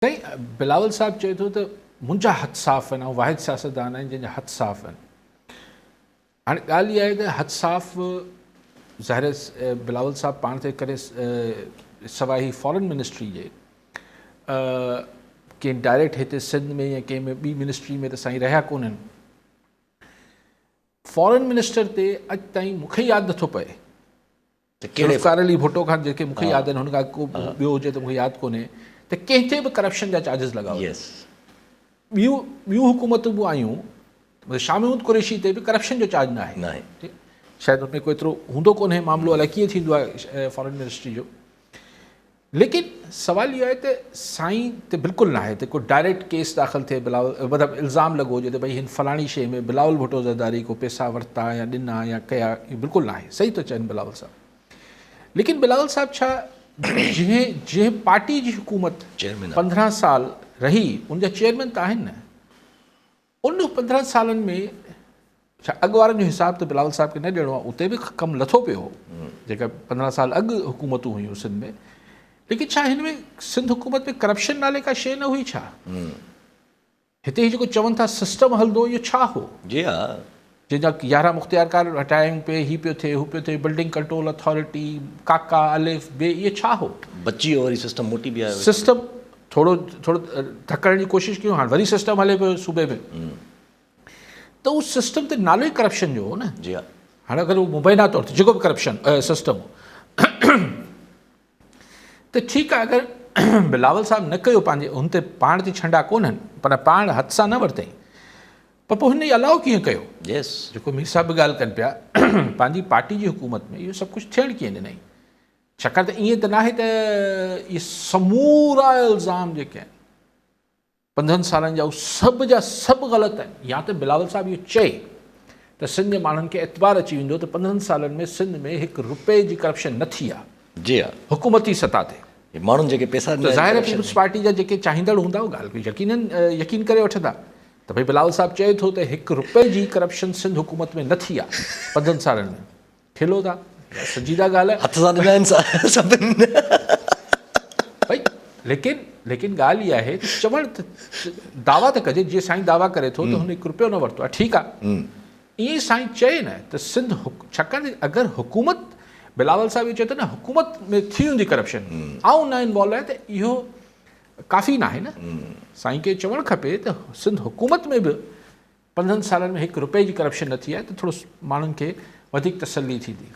سائين بلاول صاحب چئي ٿو ته منهنجا هٿ صاف آهن، آئون واحد سياستدان آهيان جنهن جا هٿ صاف آهن. هاڻي ڳالهه اها آهي ته هٿ صاف ظاهر بلاول صاحب پاڻ تي ڪري سواء هي فارن منسٽري جي ڪنهن ڊائريڪٽ هتي سنڌ ۾ يا ڪنهن ۾ ٻي منسٽري ۾ ته سائين رهيا ڪونهن. فارن منسٽر تي اڄ تائين مون کي ياد نٿو پئي ته ڪهڙي ذوالفقار علي ڀٽو کان جيڪي مون کي ياد آهن، هن کان ڪو ٻيو هجي ته مون کي ياد ڪونهي ته ڪنهن تي به ڪرپشن جا چارجز لڳا هجن. ٻيون ٻيون حڪومتون به آيون، شاهه محمود قريشي تي به ڪرپشن جو چارج نه آهي. شايد ان ۾ ڪو ايترو هوندو ڪونهي معاملو، الائي ڪيئن ٿيندو آهي فارن منسٽري جو. ليڪن سوال اهو آهي ته سائين تي بلڪل نه آهي ته ڪو ڊائريڪٽ ڪيس داخل ٿئي، بلاول مطلب الزام لڳو هجي ته ڀئي هن فلاڻي شيء ۾ بلاول ڀٽو زرداري ڪو پيسا ورتا يا ڏنا يا ڪيا، اهو بلڪل نه آهي. صحيح ٿو چون بلاول صاحب. ليڪن بلاول صاحب ڇا جنهن جنهن پارٽي جي حڪومت 15 سال رهي ان جا چيئرمين ته آهن نه، ان 15 سالن ۾ ڇا اڳ وارن جو حساب ته بلاول صاحب کي نه ڏيڻو آهي، اتي به ڪم لٿو پيو هو جيڪا 15 سال اڳ حڪومتون هيون سنڌ ۾، ليڪن ڇا هن ۾ سنڌ حڪومت ۾ ڪرپشن نالي ڪا شيء نه هئي ڇا؟ هتي هي جيڪو چون ٿا سسٽم هلندو اهو ڇا هو؟ جي ها. جنهن جا 11 مختيارڪار هٽايون پئي، هي پيو ٿئي هو پيو ٿئي، بلڊنگ ڪنٽرول اٿارٽي، ڪاڪا، الف بي، اهو ڇا هو؟ بچي ويو وري سسٽم موٽي به آيو. سسٽم ٿورو ٿورو ڌڪڻ جي ڪوشش ڪيون، هاڻي وري سسٽم هلي پيو صوبي ۾، ته اهو سسٽم ته نالو ئي ڪرپشن جو هو نه. جي ها. هاڻي اگر اهو مبينا طور تي جيڪو به ڪرپشن سسٽم هو ته ٺيڪ آهي، اگر بلاول صاحب نه ڪيو پنهنجي هن تي پاڻ تي ڇنڊا ڪونهن، پر پاڻ هٿ سان نه ورتائين، پر پوء هن الاء ڪيئن ڪيو؟ جيڪو مير صاحب به ڳالهه ڪن پيا، پنهنجي پارٽي جي حڪومت ۾ اهو سڀ ڪجهه ٿيڻ ڪيئن ڏنائين؟ ڇاڪاڻ ته ائين ته ناهي ته اهي سمورا الزام جيڪي آهن 15 سالن جا اهي سڀ جا سڀ غلط آهن. يا ته بلاول صاحب اهو چئي ته سنڌ جي ماڻهن کي اعتبار اچي ويندو ته 15 سالن ۾ سنڌ ۾ 1 رپئي جي ڪرپشن نه ٿي آهي. جي ها. حڪومتي سطح تي. ماڻهن جيڪي پئسا ڏنا. ته ظاهر آهي پيپلز پارٽي جا جيڪي چاهيندڙ هوندا اهو ڳالهه کي يقينن يقين ڪري وٺندا ته ڀئي بلاول صاحب چئي ٿو ته 1 رپئي جي ڪرپشن سنڌ حڪومت ۾ نه ٿي آهي 15 سالن ۾. کلو ٿا، سنجيده ڳالهه آهي. هٿ سان ڏنا آهن سڀن. ڀئي ليڪن ليڪن ڳالهه اها آهي ته چوڻ ته دعويٰ ته ڪجي، جيئن سائين دعويٰ ڪري ٿو ته هن 1 رپيو نه ورتو آهي، ٺيڪ آهي، ائين ئي سائين چئي نه ته سنڌ، ڇاڪاڻ ته اگر حڪومت بلاول صاحب اهو چئي ٿو نه حڪومت ۾ ٿي هوندي ڪرپشن، آئون نه انوالو آهيان، ته اهو ڪافي ناهي نه. سائين کي چوڻ کپي ته سنڌ حڪومت ۾ به 15 سالن ۾ 1 رپئي جي ڪرپشن نه ٿي آهي ته ٿورو ماڻهن کي وڌيڪ تسلي ٿيندي.